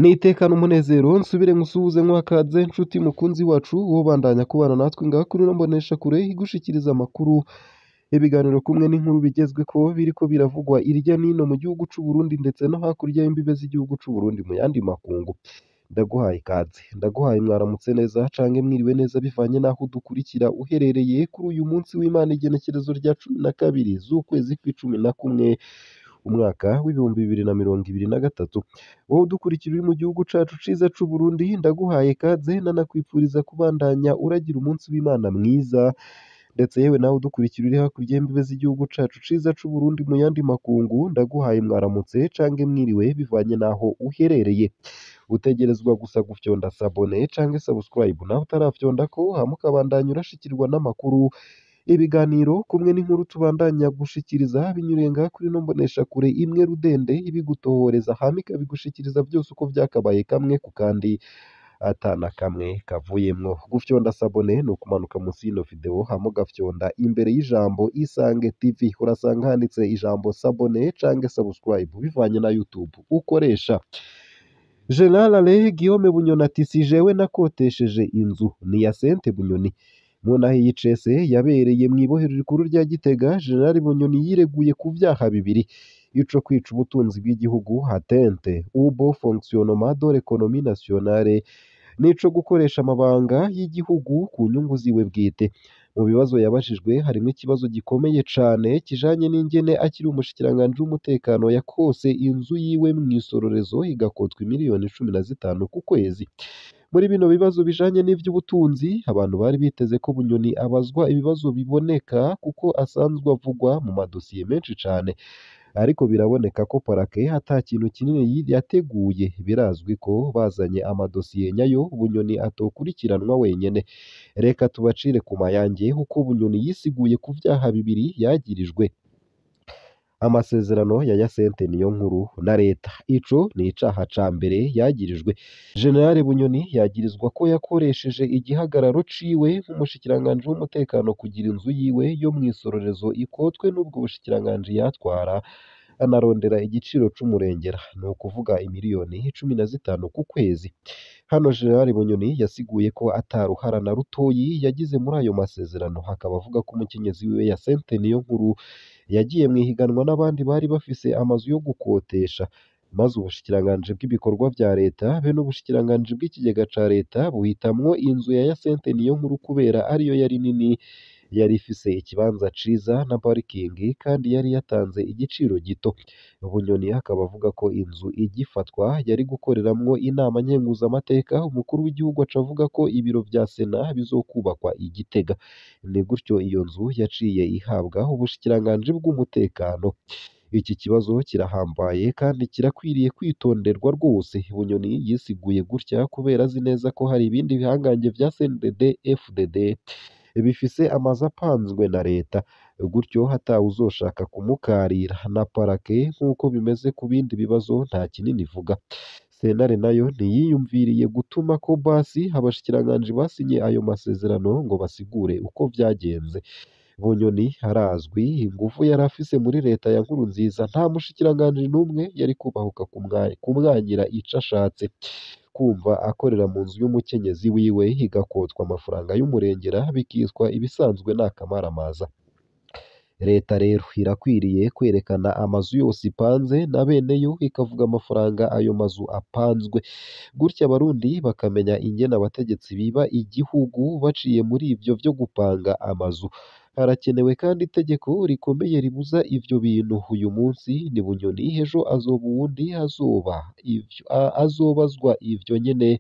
Nitekane umunezero nsubire nkusuhuze nkwakaze nshuti mukunzi wacu wobandanya kubana natwe ngaha kuri ino mboneshakure igushikiriza amakuru, ibiganiro kumwe n'inkuru bigezweko biriko biravugwa irya nino mu gihugu c'u Burundi ndetse no hakurya y'imbibe z'igihugu c'u Burundi mu yandi makungu. Ndaguhaye ikaze, ndaguhaye mwaramutse neza canke mwiriwe neza bivanye n'aho udukurikira uherereye kuri uyu munsi w'Imana igenekerezo rya 12 z'ukwezi kw'icumi na kumwe umwaka w'2023. Wowe udukurikira uri mu gihugu cacu ciza c'u Burundi, ndaguhaye ikaze nanakwifuriza kubandanya uragira umunsi w'Imana mwiza, ndetse yewe nawe udukurikira uri hakurya y'imbibe z'igihugu cacu ciza c'u Burundi mu yandi makungu, ndaguhaye mwaramutse canke mwiriwe bivanye n'aho uherereye. Utegerezwa gusa gufyonda sabone canke subscribe naho utarafyondako, hama ukabandanya urashikirwa n'amakuru, ibiganiro kumwe n'inkuru tubandanya gushikiriza binyuriye ngaha kuri ino mboneshakure imwe rudende ibigutohoreza hama ikabigushikiriza vyose uko vyakabaye kamwe ku kandi ata na kamwe kavuyemwo. Gufyonda sabone ni ukumanuka munsi y'ino video hama ugafyonda imbere y'ijambo Isange TV, urasanga handitse ijambo sabone canke subscribe bivanye na YouTube ukoresha. General Alain Guillaume Bunyoni ati si jewe nakotesheje inzu ni ya Sente Bunyoni. Mu naho iyi cese yabereye mw'ibohero rikuru rya Gitega, General Bunyoni yireguye ku vyaha bibiri: ico kwica ubutunzi bw'igihugu atteinte au bon fonctionnement de l'économie nationale n'ico gukoresha amabanga y'igihugu ku nyungu ziwe bwite. Mu bibazo yabajijwe harimwo ikibazo gikomeye cane kijanye n'ingene akiri umushikiranganji w'umutekano yakose inzu yiwe mw'isororezo igakotwa imiliyoni 15 ku kwezi. Muri bino bibazo bijanye n'ivy'ubutunzi, abantu bari biteze ko Bunyoni abazwa ibibazo biboneka kuko asanzwe avugwa mu madosiye menshi cane, ariko biraboneka ko parake ata kintu kinini yateguye. Birazwi ko bazanye amadosiye nyayo Bunyoni atokurikiranwa wenyene. Reka tubacire ku mayange uko Bunyoni yisiguye ku vyaha bibiri yagirijwe. Amasezerano ya Yasente Niyonkuru na leta, ico ni icaha ca mbere yagirijwe. General Bunyoni yagirizwa ko yakoresheje igihagararo ciwe nk'umushikiranganji w'umutekano kugira inzu yiwe yo mw'isororezo ikotwe n'ubwo bushikiranganji yatwara, anarondera igiciro c'umurengera, ni ukuvuga imiliyoni 15 ku kwezi. Hano General Bunyoni yasiguye ko ata ruhara na rutoyi yagize muri ayo masezerano, akaba avuga ko umukenyezi wiwe Yasente Niyonkuru yagiye mw'ihiganwa n'abandi bari bafise amazu yo gukotesha, maze ubushikiranganji bw'ibikorwa vya leta be n'ubushikiranganji bw'ikigega ca leta buhitamwo inzu ya Yasente Niyonkuru kubera ariyo yari nini, yari ifise ikibanza ciza na parikingi kandi yari yatanze igiciro gito. Bunyoni akaba avuga ko inzu igifatwa yari gukoreramwo inama nkenguzamateka, umukuru w'igihugu aca avuga ko ibiro vya sena bizokubakwa i Gitega. Ni gutyo iyo nzu yaciye ihabwa ubushikiranganji bw'umutekano. Iki kibazo kirahambaye kandi kirakwiriye kwitonderwa rwose. Bunyoni yisiguye gutya kubera azi neza ko hari ibindi bihangange vya CNDD FDD bifise amazu apanzwe na leta, gutyo hatawuzoshaka kumukarira na parake nk'uko bimeze ku bindi bibazo nta kinini ivuga. Sentare nayo ntiyiyumviriye gutuma ko basi abashikiranganji basinye ayo masezerano ngo basigure uko vyagenze. Bunyoni arazwi inguvu yari afise muri leta ya Nkurunziza, nta mushikiranganji n'umwe yari kubahuka kumwanyira ico ashatse. Kumva akorera mu nzu y'umukenyezi wiwe igakotwa amafaranga y'umurengera bikitwa ibisanzwe ni akamaramaza. Leta rero irakwiriye kwerekana amazu yose ipanze na beneyo ikavuga amafaranga ayo mazu apanzwe, gutyo abarundi bakamenya ingene abategetsi biba igihugu baciye muri ivyo vyo gupanga amazu. Harakenewe kandi itegeko rikomeye ribuza ivyo bintu. Uyu munsi ni Bunyoni, ejo azoba uwundi azoba ivyo, azobazwa ivyo nyene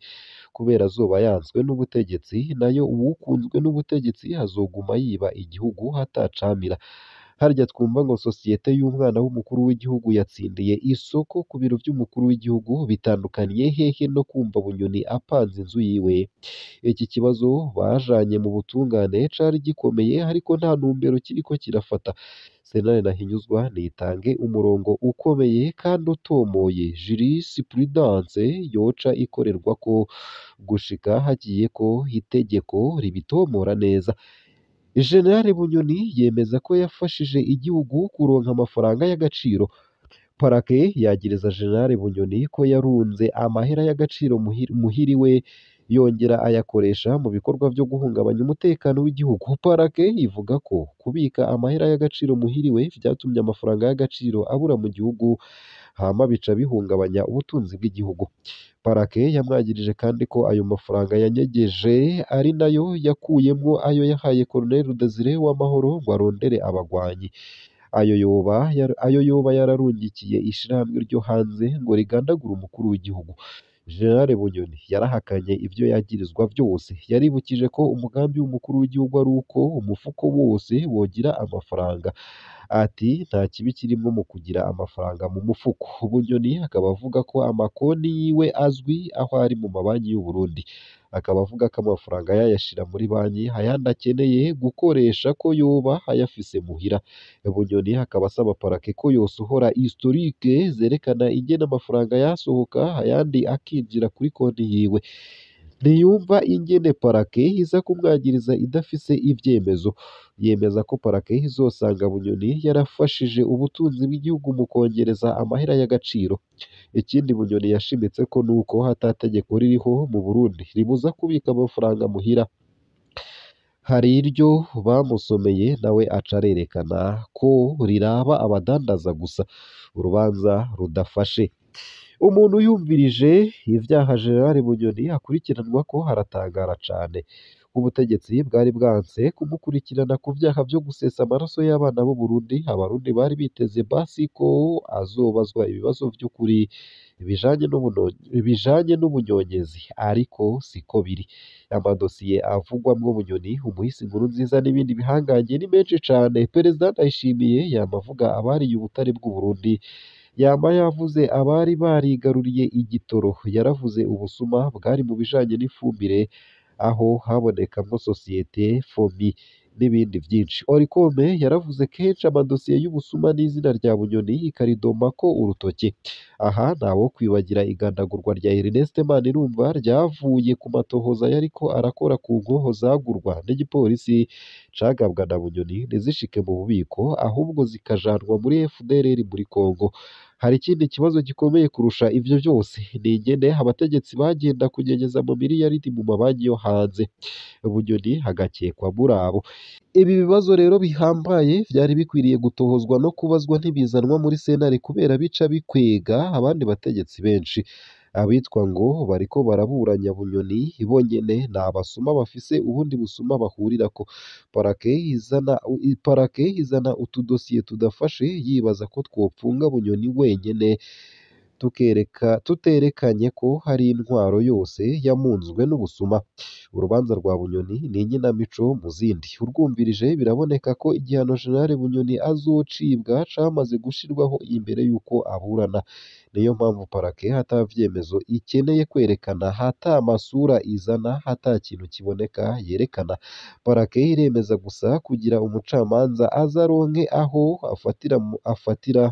kubera azoba yanzwe n'ubutegetsi, nayo uwukunzwe n'ubutegetsi azoguma yiba igihugu atacamira. Harya twumva ngo sosiyete y'umwana w'umukuru w'igihugu yatsindiye isoko ku biro vy'umukuru w'igihugu, bitandukaniye hehe no kumva Bunyoni apanze inzu yiwe? Iki kibazo bajanye mu butungane cari gikomeye ariko nta ntumbero kiriko kirafata. Sentare Ntahinyuzwa nitange umurongo ukomeye kandi utomoye jurisprudence yoca ikorerwako gushika hagiyeko itegeko ribitomora neza. General Bunyoni yemeza ko yafashije igihugu kuronka amafaranga y'agaciro. Parake yagiriza General Bunyoni ko yarunze amahera y'agaciro muhiriwe yongera ayakoresha mu bikorwa vyo guhungabanya umutekano w'igihugu. Parake ivuga ko kubika amahera y'agaciro muhiriwe vyatumye amafaranga y'agaciro abura mu gihugu hama bica bihungabanya ubutunzi bw'igihugu. Parake yamwagirije kandi ko ayo mafaranga yanyegeje ari nayo yakuyemwo ayo yahaye Colonel Desire Uwamahoro ngo arondere abagwanyi. Ayo yoba yararungikiye ishirahamwe ryo hanze ngo rigandagure umukuru w'igihugu. General Bunyoni yarahakanye ivyo yagirizwa vyose. Yaribukije ko umugambi w'umukuru w'igihugu ari uko umufuko wose wogira amafaranga. Ati nta kibi kirimwo mu kugira amafaranga mu mufuko. Bunyoni akaba avuga ko amakoni yiwe azwi aho ari mu mabanki y'u Burundi. Akaba avuga ko amafaranga yayashira muri banki ayandi akeneye gukoresha ko yoba ayafise muhira. Bunyoni akaba asaba parake ko yosohora historique zerekana ingene amafaranga yasohoka ayandi akinjira kuri konti yiwe. Ntiyumva ingene parake iza kumwagiriza idafise ivyemezo. Yemeza ko parake izosanga Bunyoni yarafashije ubutunzi bw'igihugu mu kongereza amahera y'agaciro. Ikindi Bunyoni yashimitse ko nuko ata tegeko ririho mu Burundi ribuza kubika amafaranga muhira. Hari iryo bamusomeye nawe aca arerekana ko riraba abadandaza gusa, urubanza rudafashe. Umuntu yumvirije ivyaha General Bunyoni akurikiranwa ko aratangara cane. Ubutegetsi bwari bwanse kumukurikirana ku vyaha vyo gusesa amaraso y'abana b'u Burundi. Abarundi bari biteze basi ko azobazwa ibibazo vy'ukuri bijanye n'ubunyonyezi, ariko siko biri. Amadosiye avugwamwo Bunyoni, umuhisi Nkurunziza n'ibindi bihangange ni menshi cane. Perezida Ndayishimiye yama avuga abariye ubutare bw'u Burundi, yama yavuze abari barigaruriye igitoro, yaravuze ubusuma bwari mu bijanye n'ifumbire aho habonekamwo sosiyete Fomi n'ibindi vyinshi. Orikome yaravuze kenshi amadosiye y'ubusuma n'izina rya Bunyoni ikaridomako urutoke. Aha ntawo kwibagira igandagurwa rya Ernest Manirumva ryavuye ku matohoza yariko arakora ku nkoho zagurwa n'igipolisi cagabwa na Bunyoni ntizishike mu bubiko ahubwo zikajanwa muri FDLR muri Congo. Hari ikindi kibazo gikomeye kurusha ivyo vyose, ni ingene abategetsi bagenda kunyegeza mu miliyaridi mu mabanki yo hanze, Bunyoni agakekwa muri abo. Ibi bibazo rero bihambaye vyari bikwiriye gutohozwa no kubazwa ntibizanwa muri sentare kubera bica bikwega abandi bategetsi benshi. Abitwa ngo bariko baraburanya Bunyoni bonyene ni abasuma bafise ubundi busuma bahurirako. Parake izana utudosiye tudafashe yibaza ko twopfunga Bunyoni wenyene, tuterekanye ko hari intwaro yose yamunzwe n'ubusuma. Urubanza rwa Bunyoni ni inkinamico mu zindi. Urwumvirije biraboneka ko igihano General Bunyoni azocibwa camaze gushirwaho imbere y'uko aburana. Niyo mpamvu parake ata vyemezo ikeneye kwerekana, ata masura izana, ata kintu kiboneka yerekana. Parake iremeza gusa kugira umucamanza aze aronke aho afatira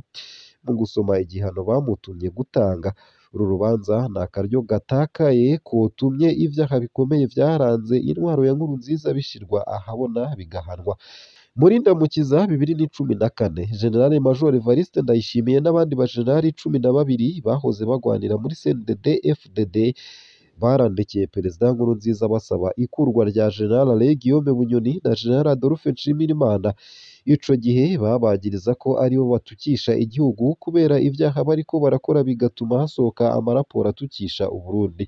mu gusoma igihano bamutumye gutanga. Uru rubanza ni akaryo gatakaye kotumye ivyaha bikomeye vyaranze intwaro ya Nkurunziza bishirwa ahabona bigahanwa. Muri Ndamukiza 2014, General Major Evariste Ndayishimiye n'abandi bajenerali 12 bahoze bagwanira muri CNDD FDD barandikiye Perezida Nkurunziza basaba ikurwa rya General Alain Guillaume Bunyoni na General Adolphe Nshimirimana. Ico gihe babagiriza ko aribo batukisha igihugu kubera ivyaha bariko barakora bigatuma hasohoka amaraporo atukisha Uburundi.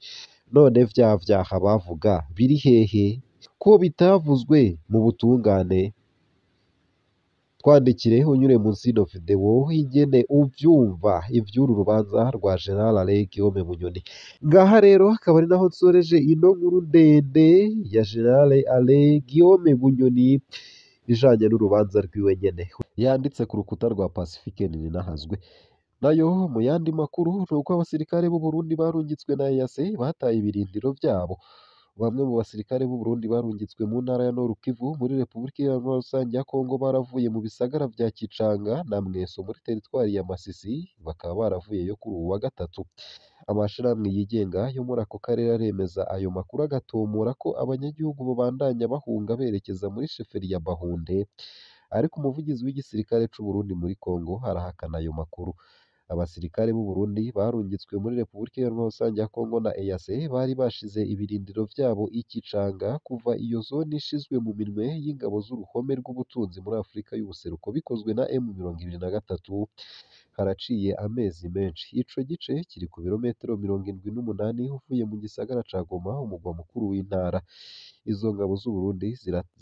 None vya vyaha bavuga biri hehe ko bitavuzwe mu butungane? Twandikire unyure munsi y'ino video ingene uvyumva ivy'uru rubanza rwa General Alain Guillaume Bunyoni. Ngaha rero akaba ari naho nsoreje ino nkuru ndende ya General Alain Guillaume Bunyoni ijanye n'urubanza rwiwe nyene, yanditse ku rukuta rwa Pacifique Nininahazwe. Nayo mu yandi makuru ni uko abasirikare b'u Burundi barungitswe na EAC bataye ibirindiro vyabo. Bamwe mu basirikare b'u Burundi barungitswe mu ntara ya Nord Kivu muri Repubulika Iharanira Rusange ya Kongo baravuye mu bisagara vya Kicanga na Mweso muri teritwari ya Masisi, bakaba baravuyeyo kuri uwu wa gatatu. Amashirahamwe yigenga yo muri ako karere aremeza ayo makuru agatomora ko abanyagihugu babandanya bahunga berekeza muri sheferi ya Bahunde, ariko umuvugizi w'igisirikare c'u Burundi muri Kongo arahakana ayo makuru. Abasirikare b'u Burundi barungitswe muri Repubulika Iharanira Rusange ya Kongo na EAC bari bashize ibirindiro vyabo i Kicanga kuva iyo zone ishizwe mu minwe y'ingabo z'uruhome rw'ubutunzi muri Afrika y'ubuseruko bikozwe na M23 haraciye amezi menshi. Ico gice kiri ku birometero 78 uvuye mu gisagara ca Goma, umugwa mukuru w'intara. Izo ngabo z'u Burundi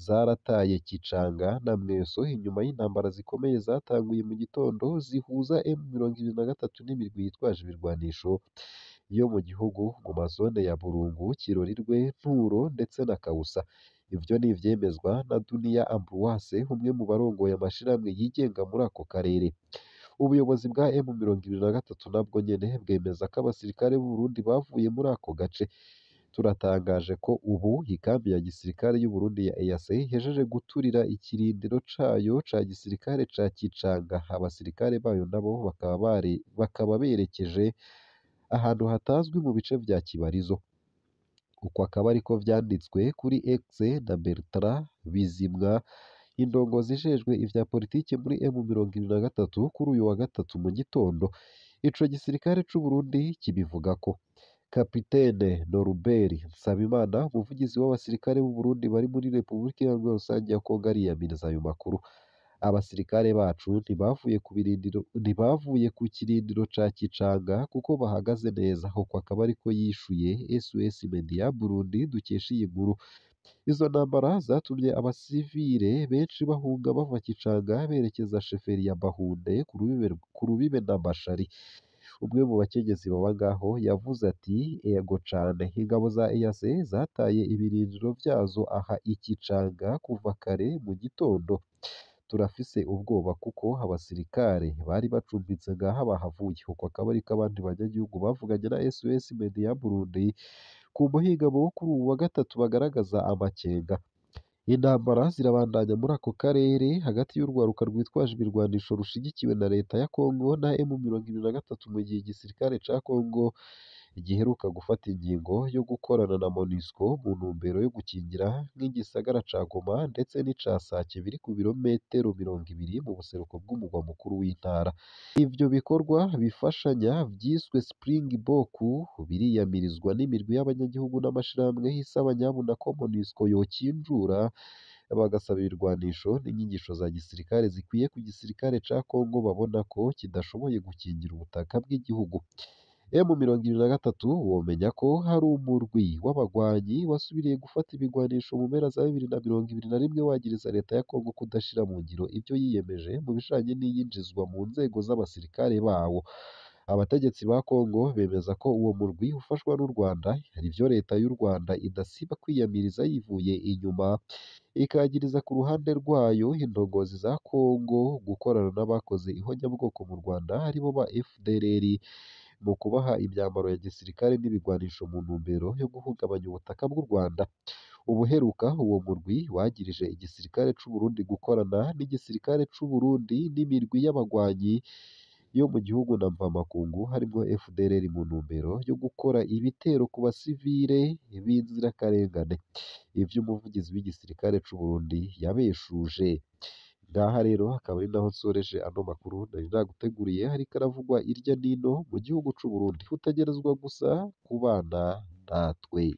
zarataye Kicanga na Mweso inyuma y'intambara zikomeye zatanguye mu gitondo zihuza M23 n'imirwi yitwaje ibirwanisho yo mu gihugu mu mazone ya Burungu, Kirorirwe, Nturo ndetse na Kausa. Ivyo ni ivyemezwa na Dunia Ambroise, umwe mu barongoye amashirahamwe yigenga muri ako karere. Ubuyobozi bwa M23 nabwo nyene bwemeza ko abasirikare b'u Burundi bavuye muri ako gace. Turatangaje ko ubu ikambi ya gisirikare y'u Burundi ya EAC ihejeje guturira ikirindiro cayo ca gisirikare ca Kicanga, abasirikare bayo nabo bakaba berekeje ahantu hatazwi mu bice vya Kibarizo. Uko akaba ariko vyanditswe kuri X na Bertrand Bizimwa, indongozi ijejwe ivya politike muri M23 kuri uyu wa gatatu mu gitondo. Ico gisirikare c'u Burundi kibivugako. Kapitene Norbert Nsabimana, umuvugizi w'abasirikare b'u Burundi bari muri Repubulika Iharanira Rusange ya Kongo, ariyamiriza ayo makuru. Abasirikare bacu ntibavuye ku kirindiro ca Kicanga kuko bahagaze neza. Uko akaba ariko yishuye SOS Media Burundi dukesha iyi nkuru. Izo ntambara zatumye abasivile benshi bahunga bava Kicanga berekeza sheferi ya Bahunde ku rubibe na Bashari. Umwe mu bakenyezi baba ngaho yavuze ati: "Ego cane, ingabo za EAC zataye ibirindiro vyazo aha i Kicanga kuva kare mu gitondo. Turafise ubwoba kuko abasirikare bari bacumbitse ngaha bahavuye." Uko akaba ariko abandi banyagihugu bavuganye na SOS Media Burundi ku muhingamo wo kuri uwu wa gatatu bagaragaza amakenga. Intambara zirabandanya muri ako karere hagati y'urwaruka rwitwaje ibirwanisho rushigikiwe na leta ya Kongo na M23, mu gihe igisirikare ca Kongo giheruka gufata ingingo yo gukorana na MONUSCO mu ntumbero yo gukingira nk'igisagara ca Goma ndetse n'ica Sake biri ku birometero 20 mu buseruko bw'umugwa mukuru w'intara. Ivyo bikorwa bifashanya vyiswe Springbok biriyamirizwa n'imirwi y'abanyagihugu n'amashirahamwe isaba nyabuna ko MONUSCO yokinjura, bagasaba ibirwanisho n'inyigisho za gisirikare zikwiye ku gisirikare ca Kongo babona ko kidashoboye gukingira ubutaka bw'igihugu. M23 womenya ko hari umurwi w'abagwanyi wasubiriye gufata ibigwanisho mu mpera za 2021 wagiriza leta ya Kongo kudashira mu ngiro ivyo yiyemeje mu bijanye n'iyinjizwa mu nzego z'abasirikare bawo. Abategetsi ba Kongo bemeza ko uwo murwi ufashwa n'u Rwanda, ivyo leta y'u Rwanda idasiba kwiyamiriza yivuye inyuma, ikagiriza ku ruhande rwayo indongozi za Kongo gukorana n'abakoze ihonyabwoko mu Rwanda aribo ba FDLR mu kubaha imyambaro ya gisirikare n'ibigwanisho mu ntumbero yo guhungabanya ubutaka bw'u Rwanda. Ubuheruka uwo murwi wagirije igisirikare c'u Burundi gukorana n'igisirikare c'u Burundi n'imirwi y'abagwanyi yo mu gihugu na mvamakungu harimwo FDLR mu ntumbero yo gukora ibitero ku basivile b'inzirakarengane. Ivyo umuvugizi w'igisirikare c'u Burundi yabeshuje. Ngaha rero akaba ari naho nsoreje ano makuru nari naguteguriye, ariko aravugwa irya nino mu gihugu c'u Burundi. Utegerezwa gusa kubana natwe.